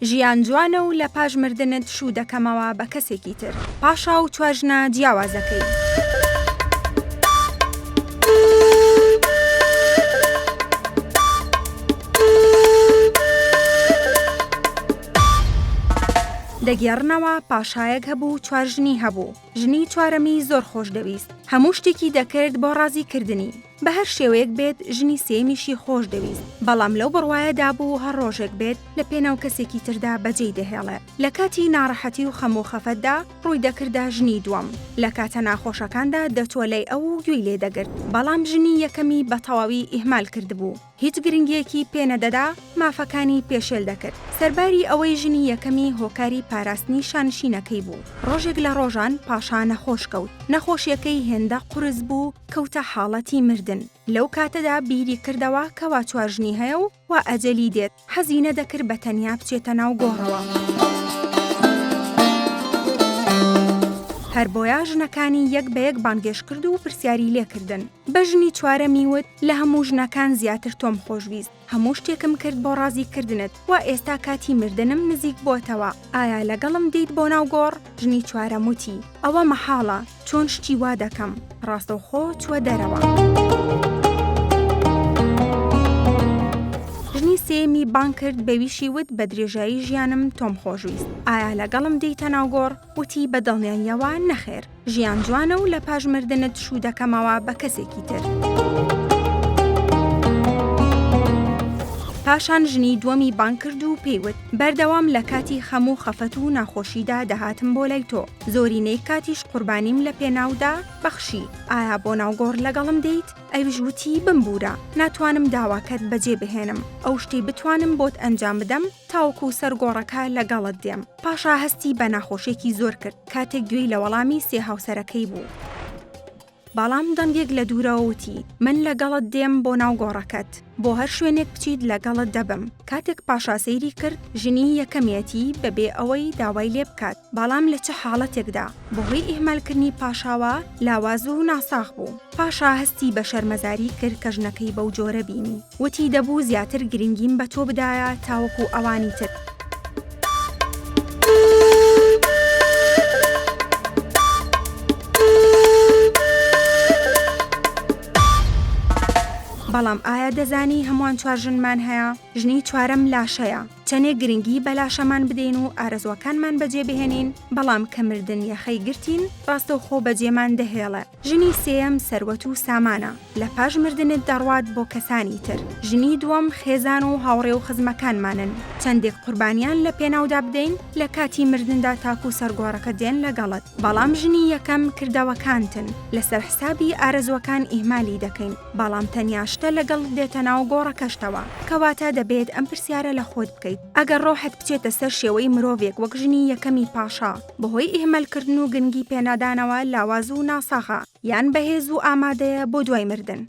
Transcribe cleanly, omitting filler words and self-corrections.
ژیان جوانە و لە پاش مردنت شوو دەکەمەوە بە کەسێکی تر. پاشا و چوارژنە جیاوازەکەی. دەگێڕنەوە پاشایەک هەبوو چوارژنی هەبوو، ژنی چوارەمی زۆر خۆش دەویست، هەموو شتێکی دەکرد بۆ ڕازی کردنی، بە هەر شێوەیەک بێت ژنی سێیەمیشی خۆش دەویست، بەڵام لەو بڕوایەدا بوو هەر ڕۆژێک بێت لە پێناو کەسێکی تردا بەجێی دەهێڵێ. لە کاتی ناڕەحەتی و خەم و خەفەتدا ڕووی دەکردە ژنی دووەم، لە کاتە ناخۆشەکاندا دەچووە لای ئەو و گوێی لێ دەگرت، بەڵام ژنی یەکەمی بە تەواوی ئیهمال کردبوو. هیچ گرنگیەکی پێ نەدەدا، مافەکانی پێشێل دەکرد، سەرباری ئەوەی ژنی یەکەمی هۆکاری پاراستنی شانشینەکەی بوو. ڕۆژێک لە ڕۆژان پاشا نەخۆش کەوت، نەخۆشیەکەی هێندە قورس بوو کەوتە حاڵەتی مردن، لەو کاتەدا بیری کردەوە کەوا چوارژنی هەیە و وا ئەجەلی دێت، حەزی نەدەکرد بە تەنیا بچێتە ناو گۆڕەوە. هەر بۆیە ژنەکانی یەک بە یەک بانگێشت کرد و پرسیاری لێ کردن. بە ژنی چوارەمی وت، لە هەموو ژنەکان زیاتر تۆم خۆشویست، هەموو شتێکم کرد بۆ ڕازی کردنت، وا ئێستا کاتی مردنم نزیک بۆتەوە، ئایا لەگەڵم دێیت بۆ ناو گۆڕ؟ ژنی چوارەم وتی، ئەوە مەحاڵە، چۆن شتی وا دەکەم؟ ڕاستەوخۆ چووە دەرەوە. ژنی سێیەمی بانگ کرد بەویشی وت بە درێژایی ژیانم تۆم خۆشویست، ئایا لەگەڵم دێیتە ناو گۆڕ؟ وتی بە دڵنیاییەوە نەخێر. ژیان جوانە و لە پاش مردنت شوو دەکەمەوە بە کەسێکی تر. پاشان ژنی دووەمی بانگ کرد و پێی وت، بەردەوام لە کاتی خەم و خەفەت و ناخۆشیدا دەهاتم بۆ لای تۆ، زۆرینەی کاتیش قوربانیم لە پێناودا بەخشی، ئایا بۆ ناو گۆڕ لەگەڵم دێیت؟ ئەویش وتی، بمبوورە، ناتوانم داواکەت بەجێ بهێنم، ئەو شتەی بتوانم بۆت ئەنجام بدەم تاوەکو سەر گۆڕەکە لەگەڵت دێم. پاشا هەستی بە ناخۆشیەکی زۆر کرد کاتێک گوێی لە وەڵامی سێ هاوسەرەکەی بوو. بەڵام دەنگێک لە دوورەوە وتی، من لەگەڵت دێم بۆ ناو گۆڕەکەت. بۆ هەر شوێنێک بچیت لەگەڵت دەبم. کاتێک پاشا سەیری کرد ژنی یەکەمیەتی بەبێ ئەوەی داوای لێ بکات. بەڵام لە چ حاڵەتێکدا؟ بەهۆی ئیهمالکردنی پاشاوە لاواز و ناساغ بوو. پاشا هەستی بە شەرمەزاری کرد کە ژنەکەی بەو جۆرە بینی. وتی دەبوو زیاتر گرنگیم بە تۆ بدایە تاوەکو ئەوانی تر. بەڵام ئایا دەزانی هەمووان چوار ژنمان هەیە؟ ژنی چوارەم لاشەیە. چەنێک گرنگی بە لاشەمان بدەین و ئارەزووەکانمان بەجێ بهێنین، بەڵام کە مردن یەخەی گرتین، ڕاستەوخۆ بەجێمان دەهێڵێ. ژنی سێیەم سەروەت و سامانە، لە پاش مردنت دەڕوات بۆ کەسانی تر. ژنی دووەم خێزان و هاوڕێ و خزمەکانمانن، چەندێک قوربانیان لە پێناودا بدەین، لە کاتی مردندا تاکو سەر گۆڕەکە دێن لەگەڵت. بەڵام ژنی یەکەم کردەوەکانتن، لەسەر حسابی ئارەزووەکان ئیهمالی دەکەین، بەڵام تەنیا شتە لەگەڵت دێتە ناو گۆڕەکەشتەوە. کەواتە دەبێت ئەم پرسیارە لە خۆت بکەیت، ئەگەر ڕۆحت بچێتە سەر شێوەی مرۆڤێک وەک ژنی یەکەمی پاشا، بەهۆی ئیهمالکردن و گرنگی پێنادانەوە لاواز و ناساغە، یان بەهێز و ئامادەیە بۆ دوای مردن.